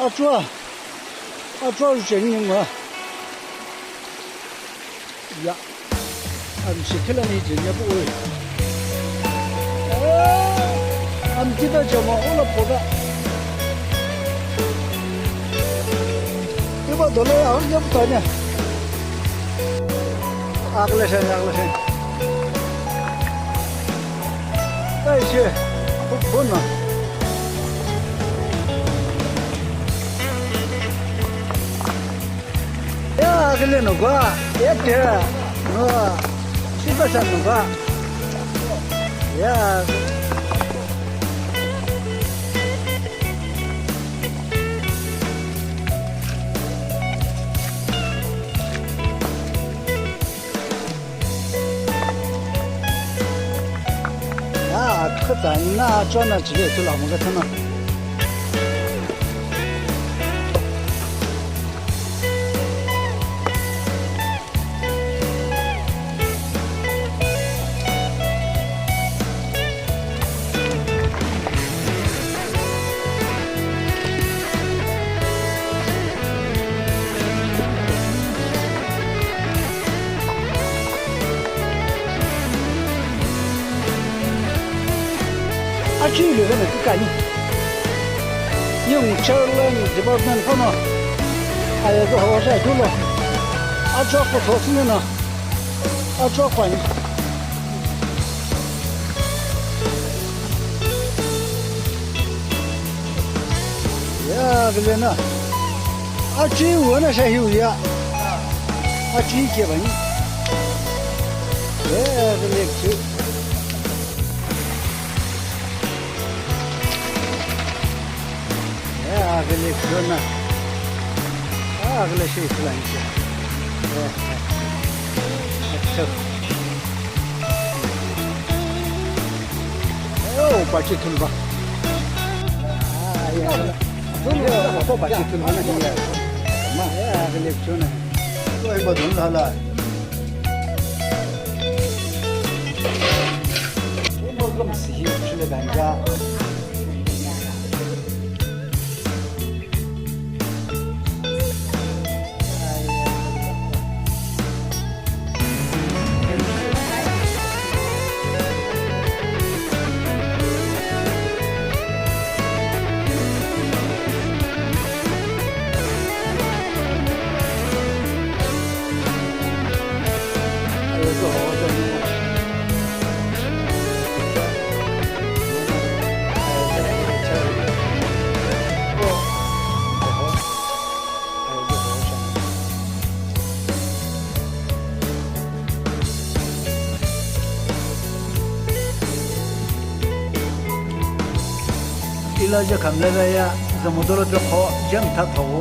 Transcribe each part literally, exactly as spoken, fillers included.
Atsua, atsua ju cheni ningu ha. Ya. Amshi khilani jeni ya bu ui. Eh, amkita jama ula poda. Iba dole ya hor ya bu tanya. Agle shen, agle shen. Aishe, bu, bu na. Ya, agle no ba, ya te, no, si ba sa no ba. Ya. Ya, khüta ina chona chile tu la mo ga tana. Achi luvena kikani. Yung chairman department kono. Aya go hoja dulo. Acho ko thosina na. Acho kwani. Ya, vile na. Achi wana shahi uya. Achi ke bani. Ya, vile ki. Ya, aghile khulona. Ah, aghile shi khulani shi. Eh, eh. Acha. Oh, pachi thulba. Ah, ya. Yo, ko pachi thulba na ya. Ma, ya, aghile khulona. Ko iba dun la la. Ko ko si hi khule ganja. Ilaja kamlagaya zamudolo pekho jem thathowo.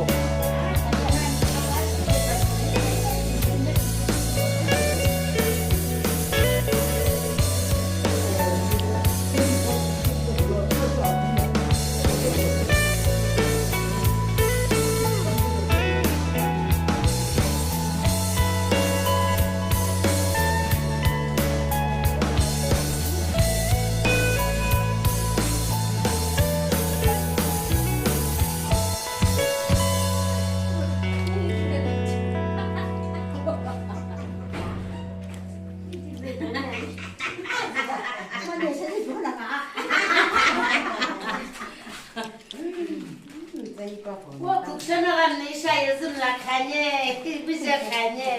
Wo kukshana gam ne sha yazim la khanye, bize khanye.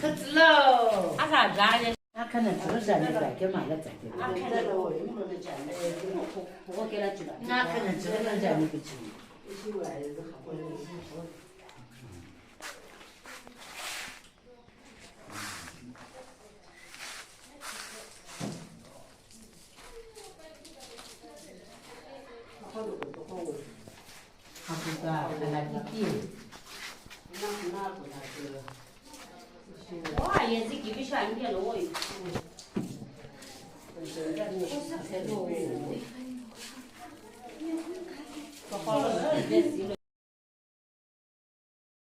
Khutlo. Aga gale. Akhana tsuru jani ba ke mala tsate. Akhana tsuru jani bichi.